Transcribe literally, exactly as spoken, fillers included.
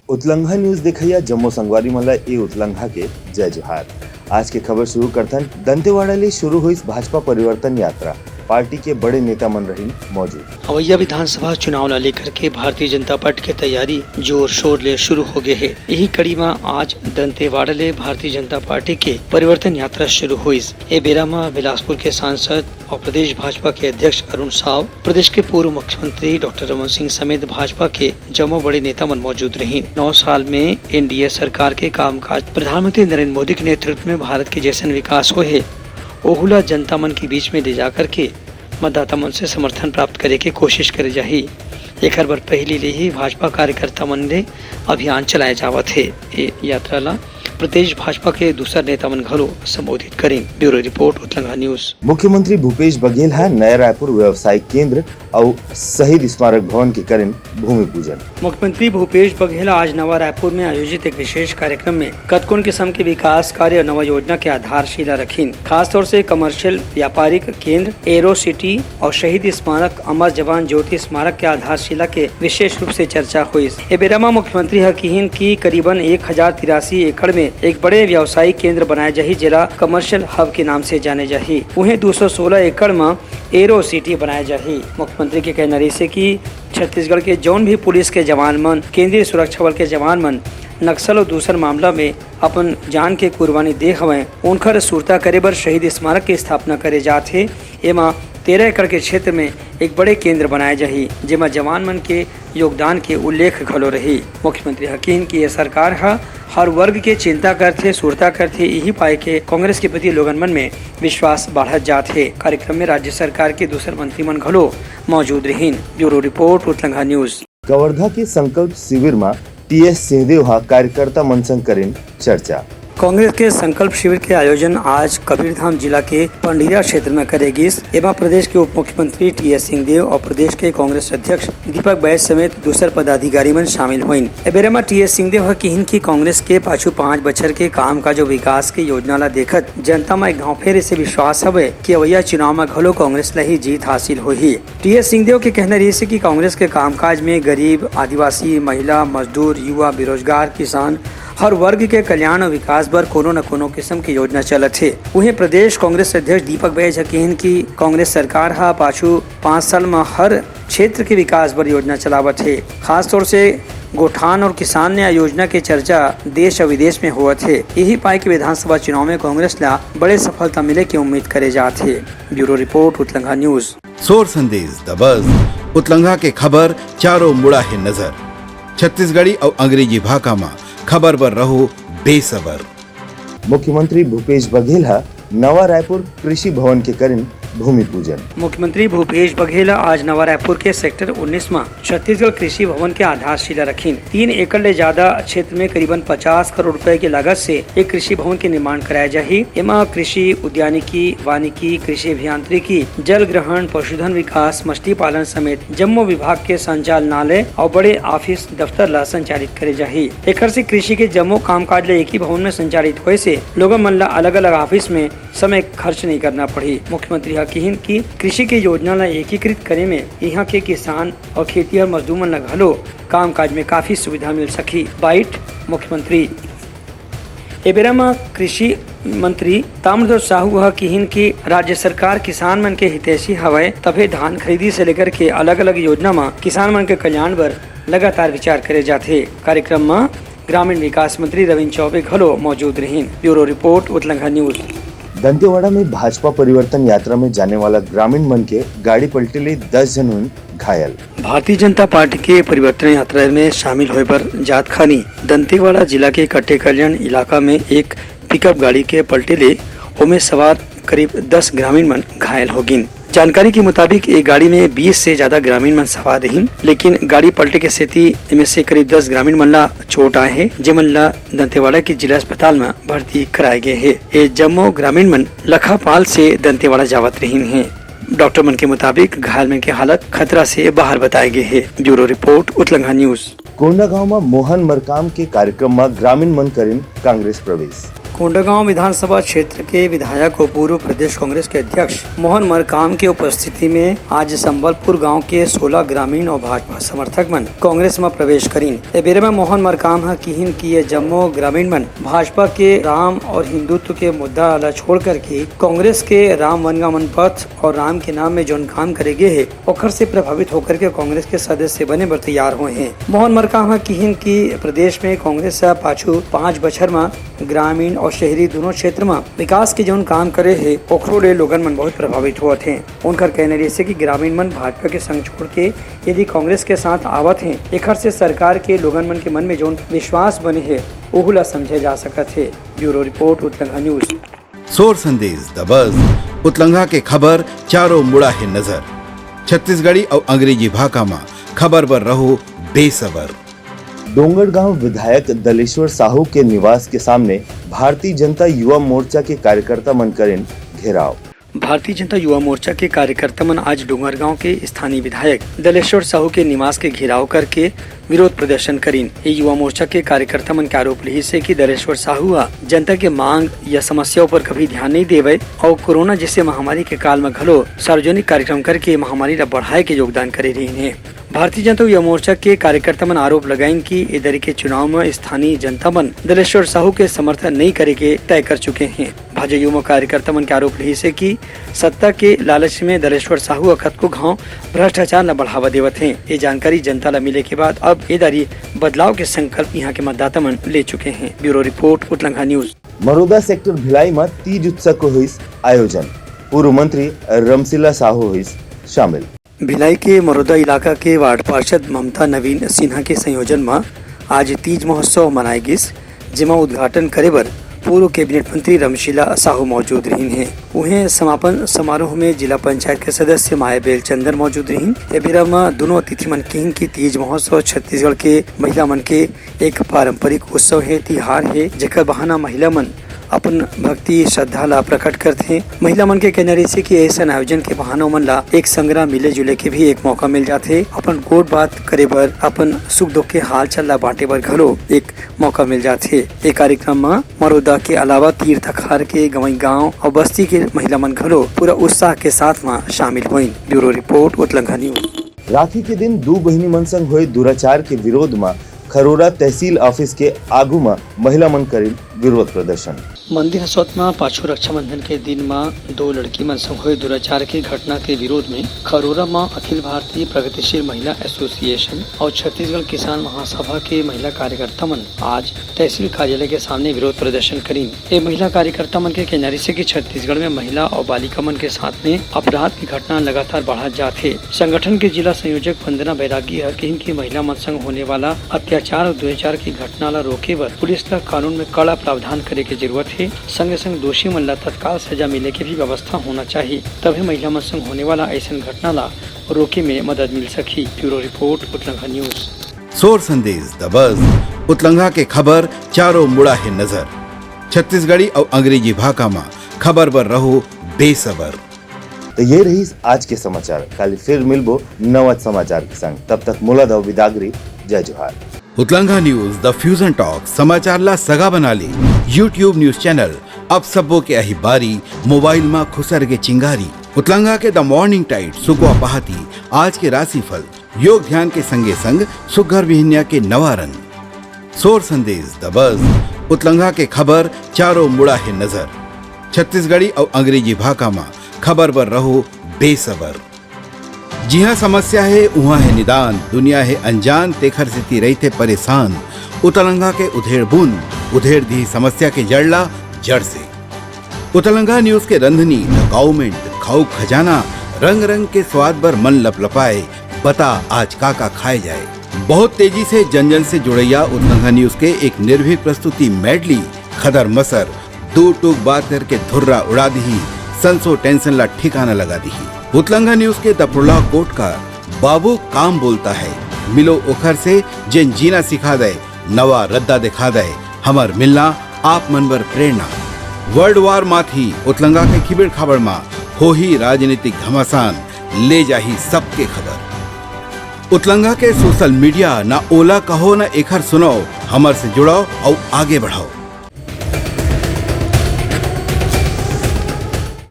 उतलंघा news देखइया जम्मो संगवारी मन ला ए उतलंघा के जय जोहार। आज के खबर शुरू करथन। दंतेवाड़ा ले शुरू होइस भाजपा परिवर्तन यात्रा, पार्टी के बड़े नेता मन रहिन मौजूद। अवइया विधानसभा चुनाव ला लेकर के भारतीय जनता पार्टी के तैयारी जोर शोर ले शुरू हो गए हे। यही कड़ी में आज दंतेवाड़ा ले भारतीय जनता पार्टी के परिवर्तन यात्रा शुरू होइस। ए बेरा में बिलासपुर के सांसद और प्रदेश भाजपा के अध्यक्ष अरुण साव, प्रदेश के पूर्व मुख्यमंत्री डॉक्टर रमन सिंह समेत भाजपा के जम्मो बड़े नेता मन मौजूद रहिन। नौ साल में एनडीए सरकार के कामकाज, प्रधानमंत्री नरेंद्र मोदी के नेतृत्व में भारत के जैसन विकास होए हे, ओहू ला जनता मन के बीच में ले जाकर के मतदाता मन से समर्थन प्राप्त करे के कोशिश करे जाही। एकर बर पहिली ले ही भाजपा कार्यकर्ता मन ले अभियान चलाए जावत हे। ए यात्रा ला प्रदेश भाजपा के दूसर नेता मन घलो संबोधित करिन। Bureau report, Utlangha news. मुख्यमंत्री भूपेश बघेल ह नया रायपुर व्यवसायिक केंद्र अउ शहीद स्मारक भवन के करिन भूमि पूजन। मुख्यमंत्री भूपेश बघेल आज नवा रायपुर में आयोजित एक विशेष कार्यक्रम में कतकोन किस्म के विकास कार्य अउ नवा योजना के आधारशिला रखिन। खासतौर से कमर्शियल व्यापारिक केंद्र, एरो सिटी और शहीद स्मारक, अमर जवान ज्योति स्मारक के आधारशिला के विशेष रूप से चर्चा होइस। ए बेरा म मुख्यमंत्री ह किहिन कि करीबन एक हजार तिरासी एकड़ में एक बड़े व्यावसायिक केंद्र बनाए जाही, जेला कमर्शियल हब के नाम से जाने जाही। उहें दो सौ सोलह एकड़ म एरो सिटी बनाए जाही। मुख्यमंत्री के कहना रहिस हे कि छत्तीसगढ़ के जौन भी पुलिस के जवान मन, केंद्रीय सुरक्षा बल के जवान मन नक्सल और दूसर मामला में अपन जान के कुर्बानी दे हवंय, उनकर सुरता करे बर शहीद स्मारक के स्थापना करे जात हे। एमा तेरह एकड़ के क्षेत्र में एक बड़े केंद्र बनाए जाही, जेमा जवान मन के योगदान के उल्लेख घलो रही। मुख्यमंत्री ह किहिन कि ये सरकार ह हर वर्ग के चिंता करथे, सुरता करथे, इही पाए के कांग्रेस के प्रति लोगन मन में विश्वास बाढ़त जात हे। कार्यक्रम में राज्य सरकार के दूसर मंत्री मन घलो मौजूद रहिन। Bureau report, Utlangha news. Kawardha के संकल्प शिविर म टीएस सिंहदेव ह कार्यकर्ता मन संग करिन चर्चा। कांग्रेस के संकल्प शिविर के आयोजन आज कबीरधाम जिला के पंडीरा क्षेत्र में करे गिस। एमा प्रदेश के उप मुख्यमंत्री टीएस सिंहदेव और प्रदेश के कांग्रेस अध्यक्ष दीपक बैज समेत दूसर पदाधिकारी मन शामिल होइन। ए बेरा म टीएस सिंहदेव ह किहिन कि कांग्रेस के पाछू पांच बछर के कामकाज अउ विकास के योजना ला देखत जनता म एक घांव फेर से विश्वास हवय कि अवइया चुनाव म घलो कांग्रेस ला ही जीत हासिल होही। टीएस सिंहदेव के कहना रहिस हे कि कांग्रेस के कामकाज में गरीब, आदिवासी, महिला, मजदूर, युवा, बेरोजगार, किसान, हर वर्ग के कल्याण अउ विकास बर कोनो न कोनो किस्म के योजना चलत हे। उहें प्रदेश कांग्रेस अध्यक्ष दीपक बैज ह किहिन कि कांग्रेस सरकार ह पाछू पांच साल म हर क्षेत्र के विकास बर योजना चलावत हे। खासतौर से गोठान और किसान न्याय योजना के चर्चा देश अउ विदेश में होवत हे। यही पाए के विधानसभा चुनाव में कांग्रेस ला बड़े सफलता मिले के उम्मीद करे जात हे। Bureau report, Utlangha news. सोर संदेश दबस, उतलंघा के खबर चारों मुड़ा हे नजर। छत्तीसगढ़ी अउ अंग्रेजी भाखा म खबर बर रहो बेसबर। मुख्यमंत्री भूपेश बघेल ह नवा रायपुर कृषि भवन के करिन भूमि पूजन। मुख्यमंत्री भूपेश बघेल आज नवा रायपुर के सेक्टर उन्नीस म छत्तीसगढ़ कृषि भवन के आधारशिला रखिन। तीन एकड़ ले ज्यादा क्षेत्र में करीबन पचास करोड़ रुपए के लागत से एक कृषि भवन के निर्माण कराया जाही। एमा कृषि, उद्यानिकी, वानिकी, कृषि अभियांत्रिकी, जल ग्रहण, पशुधन विकास, मछली पालन समेत जम्मो विभाग के संचालनालय और बड़े ऑफिस दफ्तर ला संचालित करे जाही। एखर से कृषि के जम्मो कामकाज ला एक ही भवन में संचालित होए से लोगन मन ला अलग-अलग ऑफिस में समय खर्च नहीं करना पड़ही। मुख्यमंत्री ह किहिन कि कृषि के योजना ला एकीकृत करे में इहां के किसान और खेतिहर मजदूर मन ला घलो कामकाज में काफी सुविधा मिल सकही। बाइट मुख्यमंत्री। ए बेरा म कृषि मंत्री ताम्रध्वज साहू ह किहिन कि राज्य सरकार किसान मन के हितैषी हवय, तभे धान खरीदी से लेकर के अलग-अलग योजना म किसान मन के कल्याण बर लगातार विचार करे जाथे। कार्यक्रम म ग्रामीण विकास मंत्री रविंद्र चौबे घलो मौजूद रहिन। Bureau report, Utlangha news. Dantewada में भाजपा परिवर्तन यात्रा में जाने वाला ग्रामीण मन के गाड़ी पलटे ले दस झन हुइन घायल। भारतीय जनता पार्टी के परिवर्तन यात्रा में शामिल होए बर जात खानी दंतेवाड़ा जिला के कटेकल्याण इलाका में एक पिकअप गाड़ी के पलटे ले ओमे सवार करीब दस ग्रामीण मन घायल हो गिन। जानकारी के मुताबिक, ये गाड़ी में बीस से ज्यादा ग्रामीण मन सवार रहिन, लेकिन गाड़ी पलटे के सेती एमे से करीब दस ग्रामीण मन ला चोट आए हे, जेमन ला दंतेवाड़ा के जिला अस्पताल में भर्ती कराए गए हे। ये जम्मो ग्रामीण मन लखापाल से दंतेवाड़ा जावत रहिन हे। डॉक्टर मन के मुताबिक, घायल मन के हालत खतरा से बाहर बताए गए हे। Bureau report, Utlangha news. Kondagaon म मोहन मरकाम के कार्यक्रम म ग्रामीण मन करिन कांग्रेस प्रवेश। कोंडागांव विधानसभा क्षेत्र के विधायक और पूर्व प्रदेश कांग्रेस के अध्यक्ष मोहन मरकाम के उपस्थिति में आज संबलपुर गांव के सोलह ग्रामीण और भाजपा समर्थक मन कांग्रेस में प्रवेश करीन। ए बेरा में मोहन मरकाम ह किहिन कि ये जम्मो ग्रामीण मन भाजपा के राम और हिंदुत्व के मुद्दा ला छोड़ करके कांग्रेस के राम वनगमन पथ और राम के नाम में जोन काम करे गे हे, ओखर से प्रभावित होकर के कांग्रेस के सदस्य बने बर तैयार होए हैं। मोहन मरकाम ह किहिन कि प्रदेश में कांग्रेस ह पाछू पाँच बछर म ग्रामीण और शहरी दोनों क्षेत्र म विकास के जौन काम करे हे, ओखरो ले लोगन मन बहुत प्रभावित होवत हे। उनकर कहना रहिसे कि ग्रामीण मन भाजपा के संग छोड़ के यदि कांग्रेस के साथ आवत हे, एखर से सरकार के लोगन मन के मन में जौन विश्वास बने हे, ओहू ला समझे जा सकत हे। Bureau report, Utlangha news. सोर संदेश, द बज, उतलंघा के खबर चारों मुड़ा हे नजर। छत्तीसगढ़ी अउ अंग्रेजी भाखा म खबर बर रहो बेसबर। डोंगरगांव विधायक दलेश्वर साहू के निवास के सामने भारतीय जनता युवा मोर्चा के कार्यकर्ता मन करेन घेराव। भारतीय जनता युवा मोर्चा के कार्यकर्ता मन आज डोंगरगांव के स्थानीय विधायक दलेश्वर साहू के निवास के घेराव करके विरोध प्रदर्शन करीन। ये युवा मोर्चा के कार्यकर्ता मन के आरोप रहिस हे कि दलेश्वर साहू ह जनता के मांग या समस्या ऊपर कभी ध्यान नहीं देवे और कोरोना जैसे महामारी के काल में घलो सार्वजनिक कार्यक्रम करके महामारी ला बढ़ाए के योगदान करे रहिन हे। भारतीय जनता युवा मोर्चा के कार्यकर्ता मन आरोप लगाइन कि ए दरी के चुनाव में स्थानीय जनता मन दलेश्वर साहू के समर्थन नहीं करे के तय कर चुके हैं। भाजयुमो कार्यकर्ता मन के आरोप रहिस हे कि सत्ता के लालच में दलेश्वर साहू ह कतको घांव भ्रष्टाचार ला बढ़ावा देवत हे। ये जानकारी जनता ला मिले के बाद अब ए दारी बदलाव के संकल्प यहाँ के मतदाता मन ले चुके हैं। Bureau report, Utlangha news. Maroda sector Bhilai म तीज उत्सव के होइस आयोजन, पूर्व मंत्री रमशीला साहू होइस शामिल। भिलाई के मरोदा इलाका के वार्ड पार्षद ममता नवीन सिन्हा के संयोजन म आज तीज महोत्सव मनाए गिस, जेमा उद्घाटन करे बर पूर्व कैबिनेट मंत्री रमशीला साहू मौजूद रहिन हे। उहें, समापन समारोह में जिला पंचायत के सदस्य मायाबेल चंदन मौजूद रहिन। ए बेरा म दुनों अतिथि मन किहिन कि तीज महोत्सव छत्तीसगढ़ के महिला मन के एक पारंपरिक उत्सव हे, तिहार हे, जेकर बहाना महिला मन अपन भक्ति श्रद्धा ला प्रकट करथे। महिला मन के कहना रहिसे कि ऐसन आयोजन के बहाना मन ला एक संगरा मिले जुले के भी एक मौका मिल जाथे, अपन गोठ बात करे बर, अपन सुख दुख के हाल चाल ला बांटे बर घलो एक मौका मिल जाथे। ये कार्यक्रम म मरोदा के अलावा तीर तखार के गंवई गांव अउ बस्ती के महिला मन घलो पूरा उत्साह के साथ म शामिल होइन। Bureau report, Utlangha news. Rakhi के दिन दू बहिनी मन संग होए दुराचार के विरोध म खरोरा तहसील ऑफिस के आगू म महिला मन करिन विरोध प्रदर्शन। मंदिर हसौत म पाछू रक्षाबंधन के दिन म दो लड़की मन संग होए दुराचार के घटना के विरोध में खरोरा म अखिल भारतीय प्रगतिशील महिला एसोसिएशन अउ छत्तीसगढ़ किसान महासभा के महिला कार्यकर्ता मन आज तहसील कार्यालय के सामने विरोध प्रदर्शन करीन। ए महिला कार्यकर्ता मन के कहना रहिसे कि छत्तीसगढ़ में महिला अउ बालिका मन के साथ में अपराध की घटना लगातार बढ़त जात हे। संगठन के जिला संयोजक वंदना बैरागी हर कहिन कि महिला मन संग होने वाला अत्याचार अउ दुराचार की घटना ला रोके बर पुलिस ला कानून में कड़ा प्रावधान करे के जरूरत हे। संगे संग दोषी मन ला तत्काल सजा मिले के भी व्यवस्था होना चाहिए, तभे महिला मन संग होने वाला ऐसन घटना ला रोके में मदद मिल सकही। Bureau report, Utlangha news. सोर संदेश, द बज, उतलंघा के खबर चारों मुड़ा हे नजर। छत्तीसगढ़ी अउ अंग्रेजी भाखा म खबर बर रहो बेसबर। तो ये रहिस आज के समाचार। काली फिर मिलबो नवा समाचार के संग। तब तक मोला दव बिदागरी। जय जोहार। उतलंघा न्यूज, द फ्यूजन टॉक, समाचार ला सगा बना ले। YouTube न्यूज चैनल, अब सबो के आही बारी, मोबाइल मा खुसर के चिंगारी। उतलंघा के द मॉर्निंग टाइट, सुकवा पहाती, आज के राशिफल, योग ध्यान के संगे संग सुग्घर बिहनिया के नवा रंग। सोर संदेश, द बज, उतलंघा के खबर चारों मुड़ा हे नजर। छत्तीसगढ़ी अउ अंग्रेजी भाखा मा खबर बर रहो बेसबर। जिहाँ समस्या हे, उहाँ हे निदान, दुनिया हे अनजान, तेखर सेती रहिथे परेशान। उतलंघा के उधेड़ बूंद, उधेड़ दिही समस्या के जड़ ला जड़ से। उतलंघा न्यूज के रंधनी, द काउमेंट, खाऊ खजाना, रंग रंग के स्वाद बर मन लपलपाए, बता आज का का खाए जाए। बहुत तेजी से जन जन से जुड़ैया उतलंघा न्यूज के एक निर्भीक प्रस्तुति मेडली, खदर मसर, दू टूक बात करके धुर्रा उड़ा दिही, संसो टेंशन ला ठिकाना लगा दिही। उतलंघा न्यूज के दफड़ला कोटकार, बाबू काम बोलता है, मिलो ओखर से जेन जीना सिखा दे, नवा रद्दा दिखा दे, हमर मिलना आप मन बर प्रेरणा। वर्ल्ड वार माथी उतलंघा के खिबेड़ खाबड़ मा होही राजनीतिक घमासान, ले जाही सबके खबर। उतलंघा के सोशल मीडिया, ना ओला कहो ना एखर सुनाओ, हमर से जुड़ाओ अउ आगे बढ़ाओ।